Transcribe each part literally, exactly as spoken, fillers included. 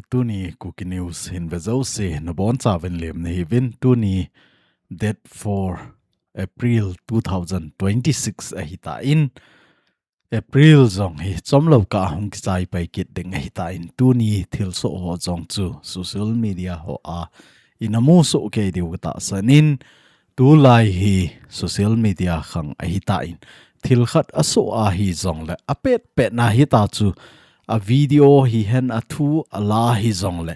Tuni Kuki News hin ve jouse nabonchauvin lemna hiuvin, tuni date four April two thousand twenty-six ahitan, April jong hi chomlou kah a hung kichai pai kit ding ahitan, tuni thilsoh ho jong chu social media hoa inamu soh kei diu katahsan in, tulai hi social media khang ahitan, thil khat asoh ahi jongle apetpet na hita chu a video hihen, athu ala hijongle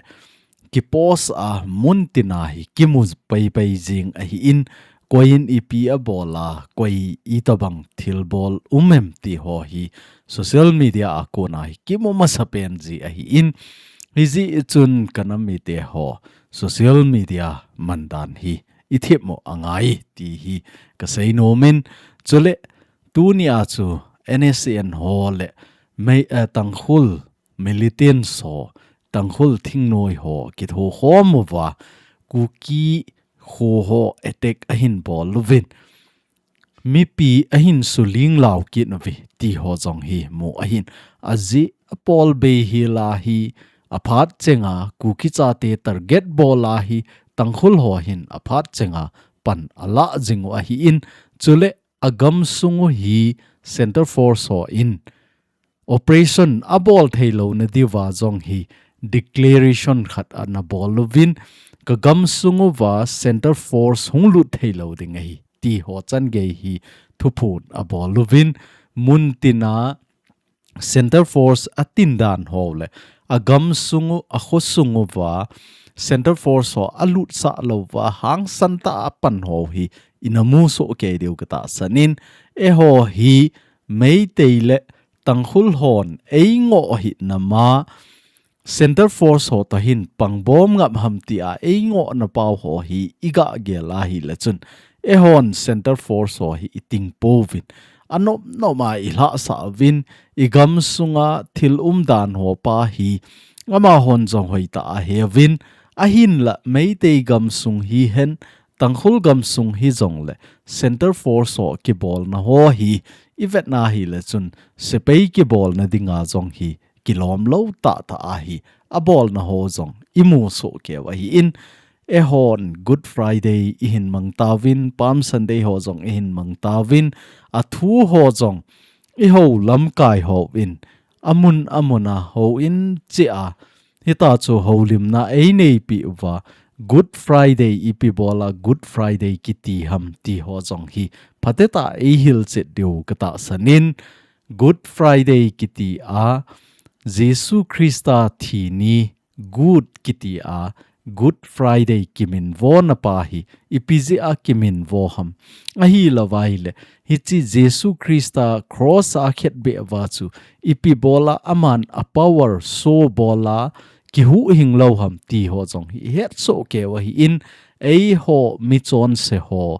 kipost a muntina hi kimu paipai jing ahin, koiyin ipi abol a, koi itobang thilbol um em ti ho hi social media a kona hi kimu masapen ji ahin, hijeh chun kanam mite ho social media mandan hi ithemmo angai ti hi kasei nomin, chule tunia chu N S C N ho le mei, eh, Tangkhul militants ho, Tangkhul thingnoi ho kithokhom uva Kuki kho ho attack ahin bol uvin, mipi ahin suling lau kit uve ti ho jong hi mu ahin, ajeh apol bei hila hi aphat chenga Kuki chate target bol a hi Tangkhul ho hin aphat chenga pan ala jing u ahin, chule agamsung u hi Centre Force hon operation abol theilouna diuva jong hi declaration khat ana bol uvin, kagamsung uva Centre Force hung lut theilou ding ahi ti ho changei hi thuphon abol uvin, muntina Centre Force atin dan ho le agamsung u, akhosung uva Centre Force ho alutsah louva hangsan tah a pan ho hi inamu soh kei diu katahsan in, eiho hi Meitei le Tangkhul hon eingoh hina ma Centre Force ho toh hin pangbom ngap ham tia eingohna pau ho hi igah gel ahile chun, eihon Centre Force ho hi iting pouvin, anom nom a ilhahsah uvin, igamsunga thil umdan ho pa hi amahon jong hoitah a aheuvin, ahinla Meitei gamsung hihen, Tangkhul gamsung hijongle Centre Force ho kibolna ho hi ivetna hile chun sepai kibolna dinga jong hi kilomlou tahtah a hi abolna ho jong imu soh keiu ahin, eihon Good Friday ihin mang tauvin, Palm Sunday ho jong ihin mang tauvin, athu ho jong ihou lamkai hon amun amun a houin cheh a, hita chu houlimna eineipi uva, Good Friday ipi bol a Good Friday kiti ham ti ho jong hi phatecha eihil chet diu katahsan in, Good Friday kiti a Jesu Christa thi ni, Good kiti a Good Friday kiminvona pa hi ipi jeh a kiminvo ham? Ahilouva ahile, hiche Jesu Christa cross a akhetbeh uva chu ipi bol a aman a power show bol a kihuhhing lou ham ti ho jong hi ihet soh keiu ahin, eiho michonse ho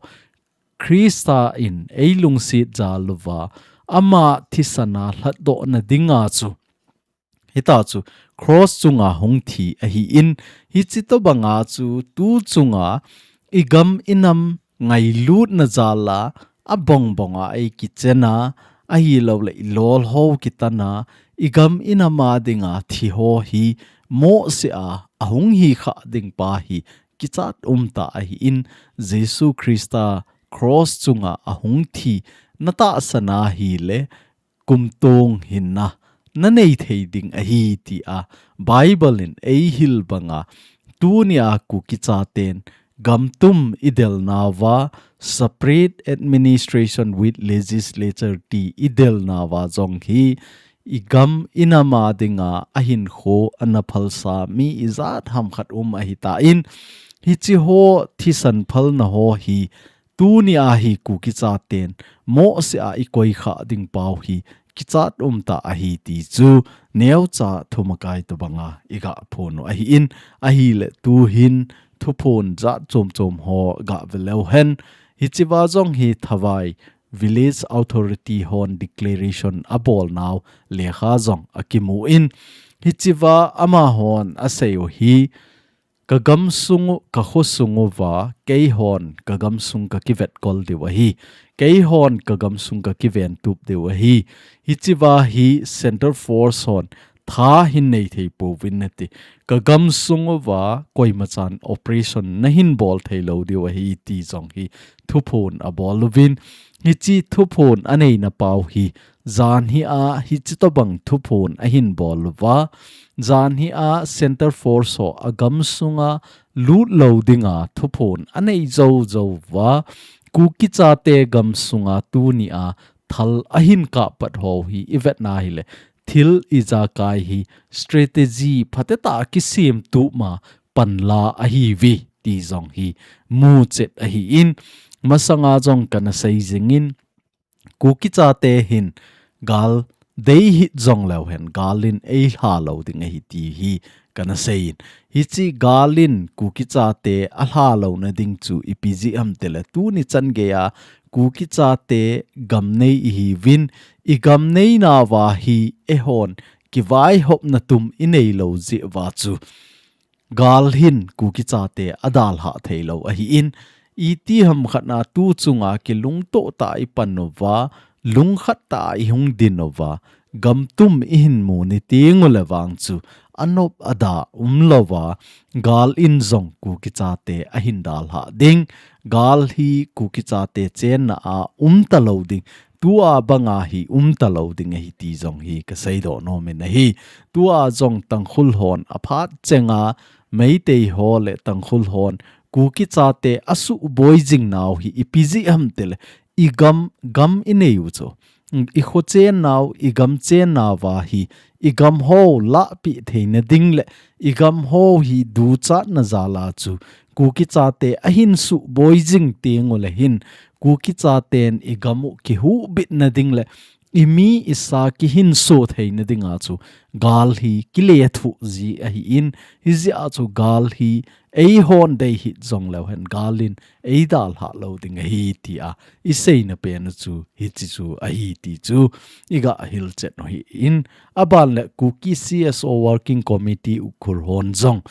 Christa in eilungset jal uva ama thisan a lhatdohna dinga chu, hita chu cross chunga hung thi ahin, hiche tobanga chu tu chunga igam inam ngailutna jal a, abongbong a eikichen a, ahilouleh ilolhou kitan a, igam inam a dinga thi ho hi mohseh a ahung hikhah ding pa hi kichat umtah ahin, Jesu Christa cross chunga ahung thi natahsan ahile, kumtong hinna nanei thei ding ahi tia Bible in eihil banga, tunia Kuki chaten gamtum idelnauva, separate administration with legislature ti idelnauva jong hi igam inam a dinga ahinkho ana phalsa mi ijat hamkhat um ahitan, hiche ho thisan phalna ho hi tunia hi Kuki chaten mohseh a ikoi khah ding pau hi kichat umtah ahi ti chu neocha thumakai tobanga igah phonu ahin, ahile tuhin thuphon jat chomchom ho gah veleu hen, hichea jong hi Thavai Village Authority hon declaration abolnau lekha jong akimun, hichea amahon aseiu hi, kagamsung u, kakhosung uva, keihon kagamsung kakivetkol diu ahi. Keihon kagamsung kakiventup diu ahi. Hichea hi Centre Force hon tha hin nei thei pouvin nati. Ka gamsung uva koima chan operation nahin bol thei lou diu ahi ti jong hi thuphon abol uvin. Hiche thuphon aneina pau hi jan hi a hiche tobang thuphon ahin bol uva. Jan hi a Centre Force ho agamsunga lut lou dinga thuphon anei jou jou uva. Kuki chate gamsunga tuni a thal ahin kap pat ho hi i vetna hile thil ijakai hi strategy phatecha kisem tup ma panla ahiuve ti jong hi muchet ahin, masanga jong kana sei jingin, Kuki chate hin gal dei hih jong leu hen, gal in eilha lou ding ahi ti hi kana seiyin. Hiche gal in Kuki chate alha louna ding chu ipi jeh ham tile tuni chan geiya Kuki chate gam nei ihiuvin, i gam neinauva hi eihon kivaihopna tum inei lou jeh uva chu gal hin Kuki chate adalhah thei lou ahin, iti ham khat na tu chunga kilungtoh tah a i pan uva, lungkhat tah a i hung din uva, gam tum i hin mu ni teng ule vang chu anop ada um louva, gal in jong Kuki chate ahin dalhah ding, gal hi Kuki chate chenna a um ta lou ding, tua banga hi um ta lou ding ahi ti jong hi ka seidoh nom in ahi. Tua jong Tangkhul hon aphat chenga Meitei ho le Tangkhul hon Kuki chate asuhboi jing nau hi ipi jeh ham tile i gam, gam i nei u chu. I kho chennau, i gam chennauva hi i gam ho lahpeh theina ding le i gam ho hi duchatna jal a chu Kuki chate ahin suhboi jing teng ule hin Kuki chaten i gam u kihuhbitna ding le i mi i sa kihinso theina dinga chu gal hi kilethuh ji ahin, hijeh a chu gal hi eihon dei hih jong leu hen gal in eidalhah lou ding ahi tia i seina pen u chu hiche chu ahi ti chu i gah hilchet u ahin, aban le Kuki C S O Working Committee Ukhrul hon jong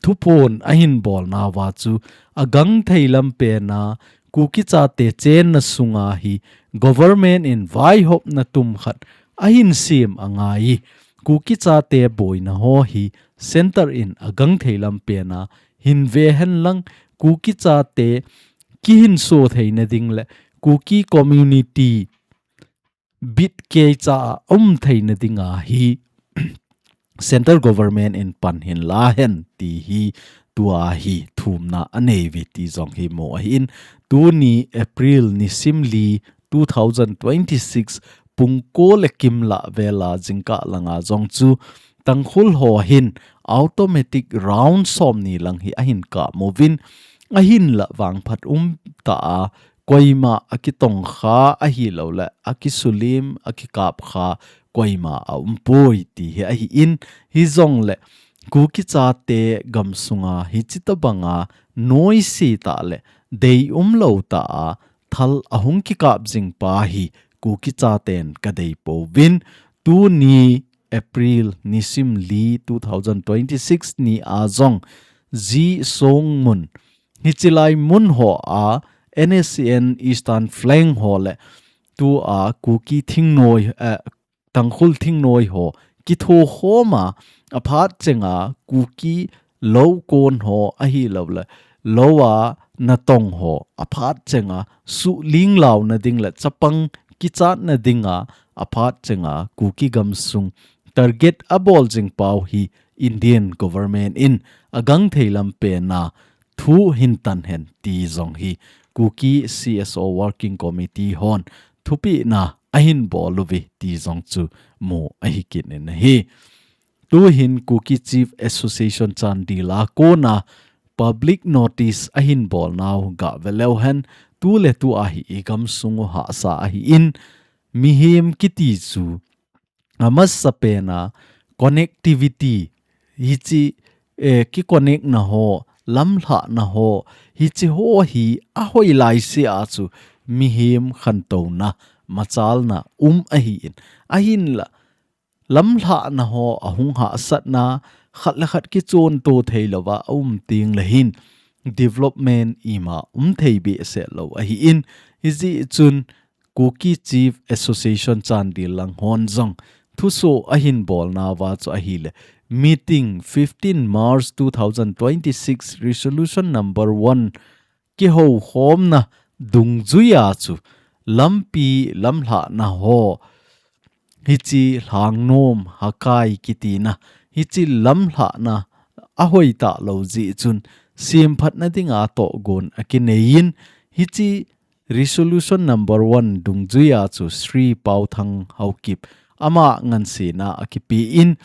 thuphon ahin bolnauva chu agangthei lam pen a Kuki chate chenna sunga hi government in vaihopna tum khat ahin sem angai. Kuki chate boina ho hi center in agangthei lam pen a hin ve hen lang Kuki chate kihinso theina ding le Kuki community bit keicha a um theina dinga hi Central Government in pan hin la hen ti hi tua hi thumna anei uve ti jong hi mu ahin, tuni April nisim li two thousand twenty-six pung ko le kim lah vela jingkah langa jong chu Tangkhul ho hin automatic round somni lang hi ahin kap uvin, ahinla vangphat um tah a koima akitongkha ahilou le akisulim akikapkha koima aumpoi ti hi ahin, hijongle Kuki chate gamsunga hiche tobanga noise tah le dei umlou tah a thal ahung kikap jing pa hi Kuki chaten kadei pouvin, tuni April nisim li two thousand twenty-six ni a jong G Songmun, hiche lai mun ho a N S C N Eastern Flank ho le tua Kuki thingnoi, eh, Tangkhul thingnoi ho kithokhom a, aphat chenga Kuki lou kon ho ahilou le lou a natong ho aphat chenga suhling launa ding le chapang kichatna dinga aphat chenga Kuki gamsung target abol jing pau hi Indian government in agangthei lam pen a thu hin tan hen ti jong hi Kuki C S O Working Committee hon thupina ahin bol uve ti jong chu mu ahi kit in ahi. Tuhin Kuki Chief Association Chandel a kona public notice ahin bolnau gah ve leu hen, tu le tu a hi i gamsung u hahsa ahin, mihem kiti chu amasapen a connectivity hiche, eh, kiconnect na ho, lamlhahna ho, hiche ho hi ahoilai sea chu mihem khantouna machalna um ahin, ahinla lamlhahna ho ahung hahsatna khat le khat kichonto theilouva aum teng le hin development ima um thei behseh lou ahin, hijeh chun Kuki Chief Association Chandel lang hon jong thuso ahin bolna uva chu ahile, meeting fifteen March two thousand twenty-six, resolution number one, kihoukhomna dungjuia chu lampi lamlhahna ho, hiche Lhangnom Hakai kitina, hiche lamlhahna ahoi talou jeh chun semphatna dinga tohgon akineiyin, hiche resolution number one dungjuia chu Shri Pauthang Haokip ama ngansena akipen,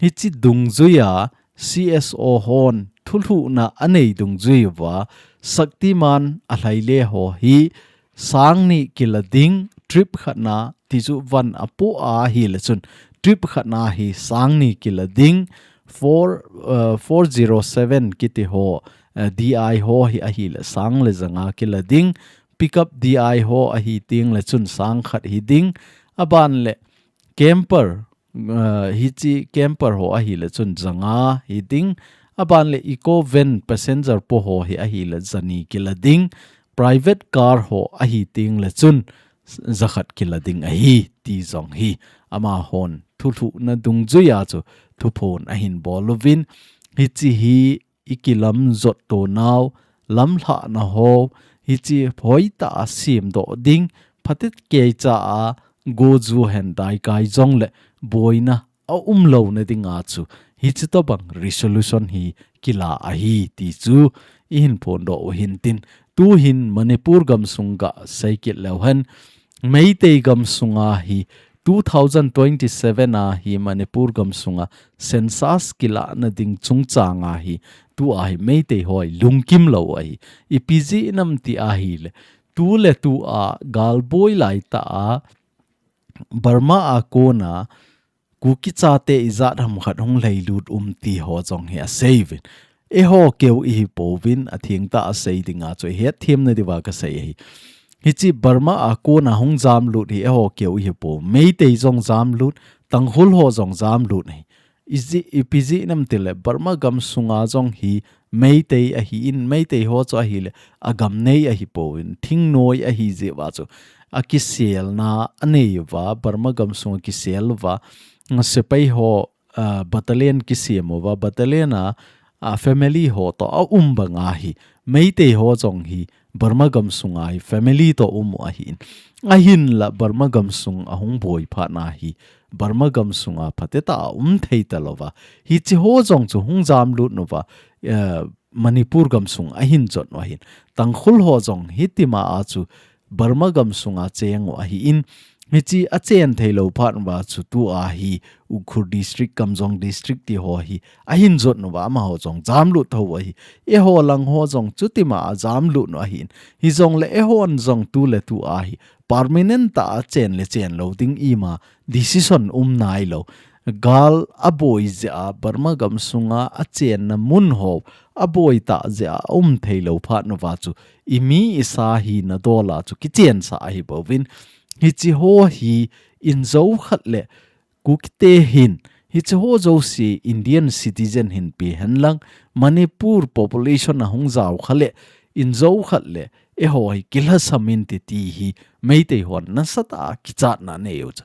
hiche dungjuia C S O hon thulhuhna anei dungjuiuva, Shaktiman alhaile ho hi sangni kila ding, trip khatna tichu van apoh ahile chun, trip khatna hi sangni kila ding, four, uh, four zero seven kiti ho, uh, D I ho hi ahile sang le janga kila ding, pickup D I ho ahi tengle chun sang khat hi ding, aban le camper, uh, hiche camper ho ahile chun janga hi ding, aban le eco van passenger po ho hi ahile jani kila ding, private car ho ahi tengle chun jakhat kila ding ahi ti jong hi amahon thulhuhna dungjuia chu thuphon ahin bol uvin, hiche hi ikilam jotto nau, lamlhahna ho, hiche hoitah a semdoh ding, phatecha a goju hen daikai jongle boina aumlouna dinga chu hiche tobang resolution hi kila ahi ti chu ihin phondoh u hintin, tuhin Manipur gamsung gasei kit leu hen, Meitei gamsunga hi two thousand twenty-seven a hi Manipur gamsunga census kilahna ding chungchanga hi tua hi Meitei ho lungkim lou ahi. Ipi jeh ham ti ahile, tuletua galboi laitah a Burma a kona Kuki chate ijat ham khat hung lhailut um ti ho jong hi aseiuvin. Eiho keu ihi pouvin, athengtah a sei dinga chu ihet themna diuva kasei ahi. Hiche Burma a kona hung jamlut hi eiho keu ihi pou. Meitei jong jamlut, Tangkhul ho jong jamlut ahi. Iji, ipi jeh ham tile Burma gamsunga jong hi Meitei ahin, Meitei ho chu ahile agam nei ahi pouvin, thingnoi ahi jeh uva chu akiselna anei uva, Burma gamsung akisel uva, sepai ho, ah, battalion kisem uva, battalion a, ah, family ho toh aum banga hi Meitei ho jong hi Burma gamsunga hi family toh um u ahin. Ahinla Burma gamsung ahung boi phatna hi Burma gamsunga phatecha a um thei talouva, hiche ho jong chu hung jamlut uva, eh, Manipur gamsung ahin jot u ahin. Tangkhul ho jong hitima a chu Burma gamsunga cheng u ahin, hiche achen theilou phat uva chu tua hi Ukhrul District, Kamjong District ti ho hi ahin jot uva, amaho jong jamlut thou ahi. Eiho lang ho jong chutima a jamlut u ahin. Hijongle eihon jong tuletua hi permanent tah a chen le chen lou ding ima decision um nailou. Gal aboi jeh a Burma gamsunga achenna mun ho aboi tah jeh a um theilou phat uva chu imi isa hina dol a chu kichensah ahi bouvin. Hiche ho hi injo khat le Kukite hin, hiche ho jouse Indian citizen hin pe henlang, Manipur population ahung jao kha le, injo khat le, eiho hi kilhasam inte ti hi Meitei hon nasatah a kichatna anei u chu.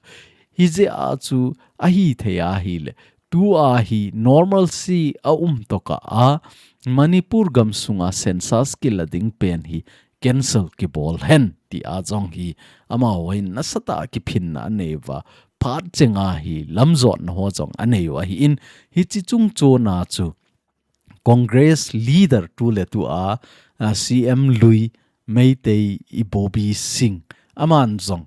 Hijeh a chu ahithei ahile, tua hi normalcy aum tokah a Manipur gamsunga census kila ding pen hi cancel kibol hen tia jong hi amahon nasatah a kiphinna anei uva, phat chenga hi lamjotna ho jong anei u ahin, hiche chungchona chu Congress leader tuletua, a, C M lui Meitei Ibobi Singh, aman jong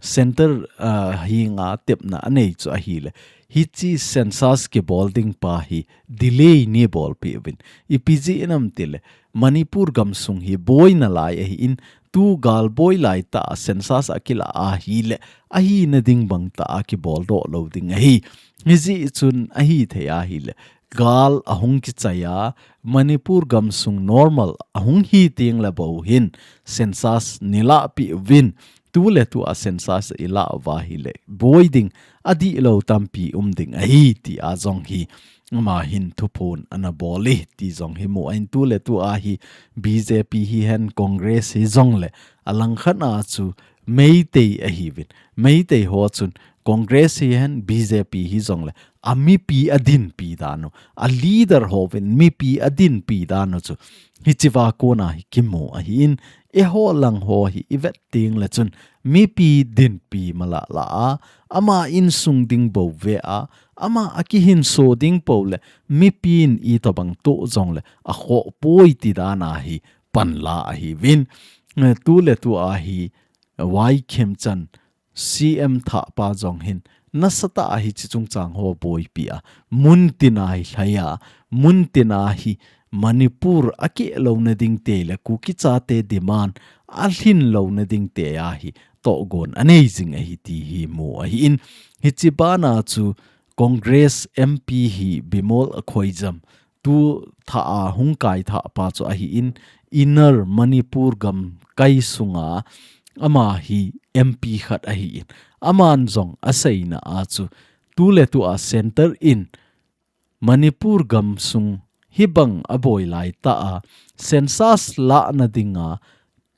center, a, henga tepna anei chu ahile, hiche census kibol ding pa hi delay neibolpeh uvin. Ipi jeh ham tile, Manipur gamsung hi boina lai ahin, tu gal boi laitah a census akilah ahile, ahina ding bangtah a kibol doh lou ding ahi. Hijeh chun ahithei ahile, gal ahung kichai a, Manipur gamsung normal ahung hi tengle bou hin census neilahpeh uvin, tuletua census ilah uva ahile, boi ding adihlou tampi um ding ahi tia jong hi ama hin thuphon ana bol e ti jong hi mu ahin, tuletua hi B J P hihen Congress hijongle alangkhat a chu Meitei ahiuvin. Meitei ho chun Congress hihen, B J P hijongle, a mipi a dinpi dan u, a leader hovin mipi a dinpi dan u chu hichea kona hi kimu ahin, eiho lang ho hi i vet tengle chun mipi dinpi mala la a, ama insung ding bou ve a, ama a kihinso ding pou le mipin itobang toh jongle a khoh poi ti dan a hi panla ahiuvin. Eh, tuletu a hi Y Khemchand C M thahpa jong hin nasatah a hiche chungchang ho boipi a, muntin a hi lhai a, muntin a hi Manipur a keh louna ding te le Kuki chate demand a lhin louna ding te a hi tohgon a nei jing ahi ti hi mu ahin, hiche bana chu Congress M P hi Bimol Akoijam, tu thah a hung kai thahpa chu ahin, Inner Manipur gamkai sunga ama hi M P khat ahin, aman jong a seina a chu tuletu a center in Manipur gamsung hibang a boi laitah a census lahna dinga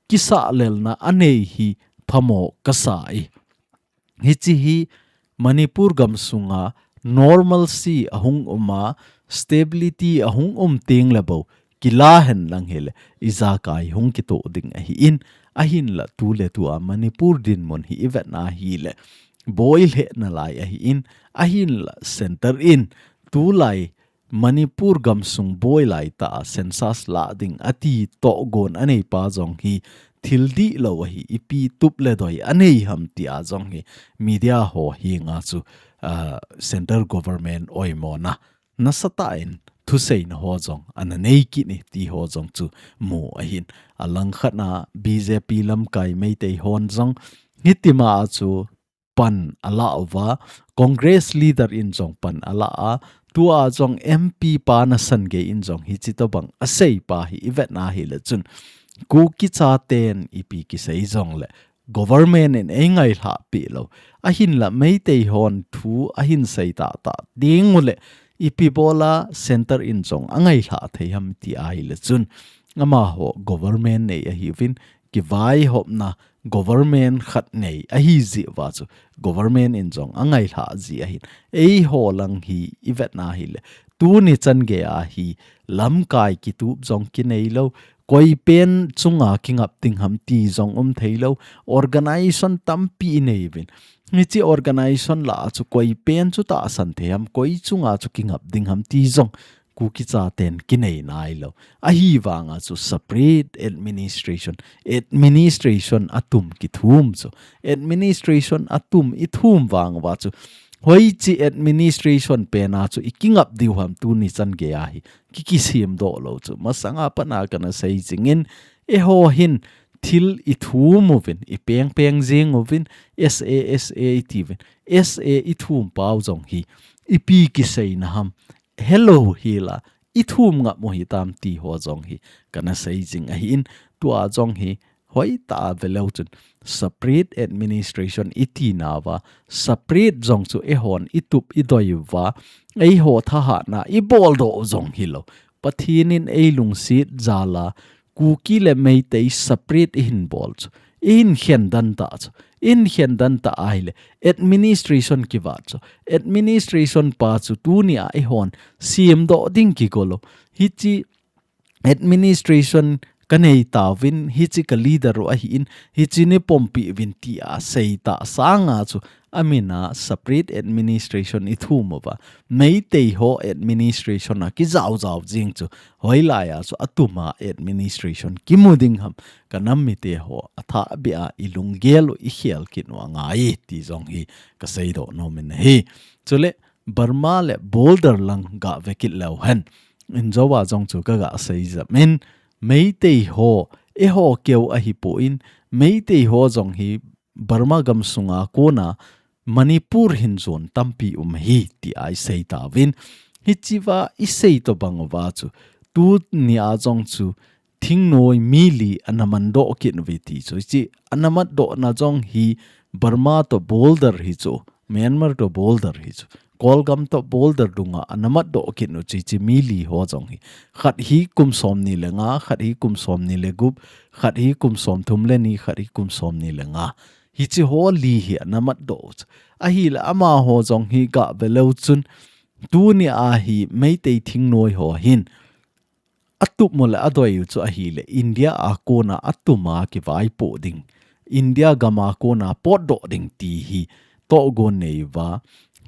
kisahlelna a nei hi phamo kasa e. Hiche hi Manipur gamsunga normalcy a hung um a, stability a hung um tengle bou kila hen lang hile ijakai hung kitoh ding ahin, ahinla tuletu a Manipur dinmun hi i vetna hile boi lheh nalai ahin, ahinla center in tulai Manipur gamsung boi laitah a census lah ding a ti tohgon a neipa jong hi thil dihlou ahi, ipi tup le doi a nei ham ti a jong hi media ho henga chu, ah, center government oimona nasatah in thuseina ho jong ana nei kit e ti ho jong chu mu ahin. A langkhat a B J P lamkai Meitei hon jong hitima a chu pan a la uva, Congress leader in jong pan a la a, tua jong M P pa nasan gei in jong hiche tobang a seipa hi i vetna hile chun Kuki chaten ipi kisei jongle government in ei ngailhah peh lou, ahinla Meitei hon thu ahin sei tahtah ding u le ipi bola center in jong a ngailhah thei ham ti ahile chun amaho government nei ahiuvin, kivaihopna government khat nei ahi jeh uva chu government in jong a ngailhah ji ahin. Eiho lang hi i vetna hile tuni chan gei a hi lamkai kitup jong kinei lou, koi pen chunga kingap ding ham ti jong um thei lou, organization tampi i nei uvin. Hiche organization lah a chu koi pen chu tahsan thei ham, koi chunga chu kingap ding ham ti jong Kuki chaten kinei nai lou. Ahivanga chu separate administration, administration a tum kithum chu. Administration a tum i thum vang uva chu hoiche administration pen a chu i kingap diu ham tuni chan gei a hi ki, kisem doh lou chu. Masanga pat a kana sei jingin, eiho hin thil i thum uvin, i peng peng jing uvin, S A, S A i ti uvin, S A i thum pau jong hi ipi kiseina ham, helou hila i thum ngap u hitam ti ho jong hi kana sei jing ahin, tua jong hi hoitah a ve leu chun separate administration i tina uva, separate jong chu eihon i tup i doi uva, eiho thahatna i bol doh u jong hilou, Pathen in ei lungset jal a Kuki le Meitei separate i hin bol chu, i hin khen den tah chu, i hin khen den tah ahile administration kivat chu, administration pa chu tuni a eihon sem doh ding kigo lou. Hiche administration ka nei tauvin, hiche ka leader u ahin, hiche nei pompi uvin tia sei tah sanga chu, amin a separate administration i thum uva, Meitei ho administration a kijao jao jing chu, hoilai a chu a tum a administration kimu ding ham, ka nam mite ho a thah beh a i lunggel u i khel kit u angai ti jong hi ka sei doh nom in ahi. Chule, Burma le border lang ga ve kit leu hen. Injo a jong chu ka ga sei jep in, Meitei ho, eiho keu ahi pon, Meitei ho jong hi Burma gam sunga kona Manipur hin jon tampi um ahi ti a i sei tauvin. Hichea i sei tobang uva chu, tuni a jong chu, thingnoi mi li ana man doh kit uve ti chu. Hiche ana mat dohna jong hi Burma to border hi chu, Myanmar to border hi chu, Kolgam to border dunga ana mat doh kit u chu, hiche mi li ho jong hi. Khat hi kum somni le nga, khat hi kum somni le gup, khat hi kum somthum le ni, khat hi kum somni le nga. Hichi ho li hi ana matdoh u chu. Ahile amaho jong hi gah ve leu chun, tuni a hi Meitei thingnoi ho hin, atup mo le adoi u chu ahile, India a kona atum a kivaipoh ding, India gam a kona potdoh ding ti hi tohgon nei uva,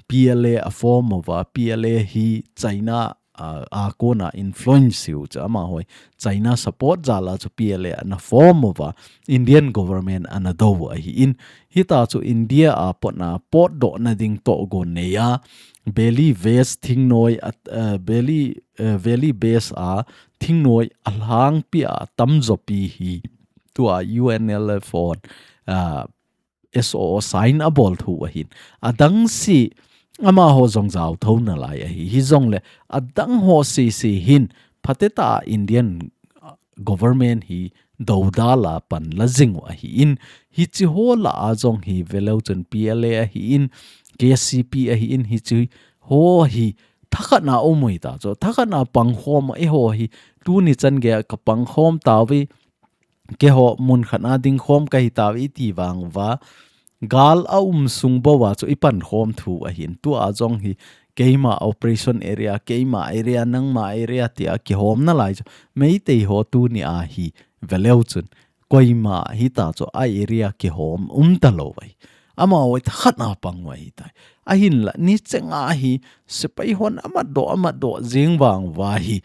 P L A a form uva, P L A hi China a, a kona influence u chu amaho hi China support jal a chu P L A ana form uva, Indian government ana dou u ahin, hita chu India a potna potdoh na ding tohgon nei a, Valley West thingnoi a, eh, Valley, eh, Valley West a thingnoi alhangpi a tamjo pi hi tua U N L F hon, ah, S O O sign abol thu ahin. Adang si amaho jong jao tho nalai ahi. Hijongle adang ho sese hin phatecha Indian, ah, government hi doudal a panla jing u ahin. Hichi ho lah a jong hi ve leu chun P L A ahin, K C P ahin, hichi ho hi thakhat na um u hita chu. Thakhat na pangkhom eiho hi tuni chan gei a ka pangkhom tauve, keiho mun khat na dingkhom kahi tauve iti vang uva, gal a um sung bou a chu i pankhom thu ahin. Tua jong hi keima operation area, keima area, nangma area tia kihom nalai chu. Meitei ho tuni a hi ve leu chun, koima hita chu a area kihom um talou ahi. Amaho thakhat na pang u ahitai. Ahinla, nicheng a hi sepai hon amatdoh, amatdoh jing vang uva hi,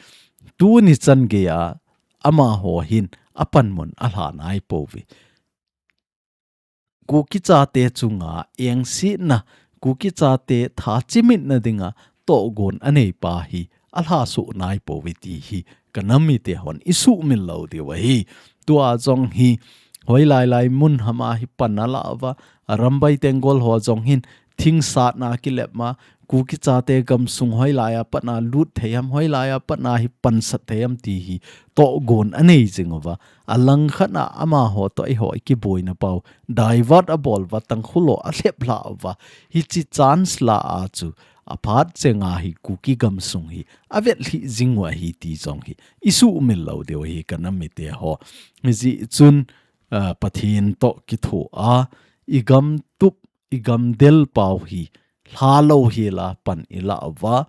tuni chan gei a amaho hin apanmun alha naipouve. Kuki chate chunga engsetna, Kuki chate tha chimitna dinga tohgon anei pa hi alha soh naipouve ti hi ka nam mite hon i suhmil lou diu ahi. Tua jong hi hoilai lai mun ham a hi pan ala uva, Arambai Tenggol ho jong hin thing satna kilep ma, Kuki chate gamsung hoilai a pat na lut thei ham, hoilai a pat na hi pansat thei ham ti hi tohgon anei jing uva. Alangkhat na amaho toh eiho i kiboina pau divert abol uva, Tangkhul ho alhep lha uva. Hichi chance la a chu aphat chenga hi Kuki gamsung hi avet lhi jing u ahi ti jong hi i suhmil lou diu ahi ka nam mite ho. Hijeh chun, ah, Pathen toh kitho a, i gam tup, i gam del pau hi lha lou hel a pan i la uva,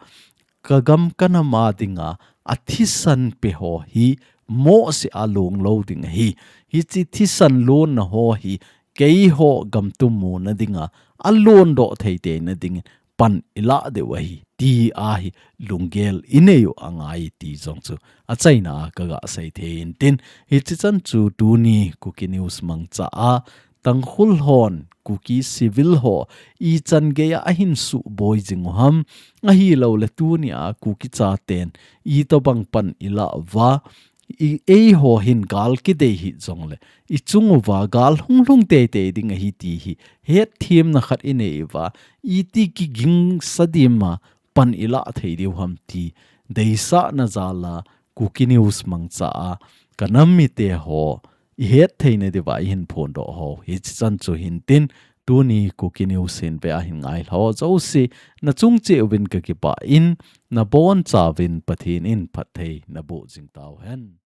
ka gam ka nam a dinga athisan pe ho hi mohseh a long lou ding ahi. Hichi thisan lonna ho hi keiho gam tup muna dinga alon doh thei theina dingin pan i la diu ahi ti a hi lunggel i nei u angai ti jong chu achaina a ka ga sei thei intin, hichi chan chu tuni Kuki News mangcha a Tangkhul hon Kuki civil ho ichan gei a ahin suboi jing u ham, ahilouleh tuni a Kuki chaten itobang pan i la uva, i, eiho hin gal kidei hih jongleh i chung uva gal hung lhung teitei ding ahi ti hi hetthemna khat i nei uva, iti kigingsa dima pan i la thei diu ham ti deisahna jal a Kuki News mangcha a ka nam mite ho i het theina diuva i hin phondoh ho hichi chan chu hintin, tuni Kuki News hin ve a hin ngai ho jouse na chung cheh uvin ka kipah in, na boncha uvin Pathen in phatthei na boh jing tau hen.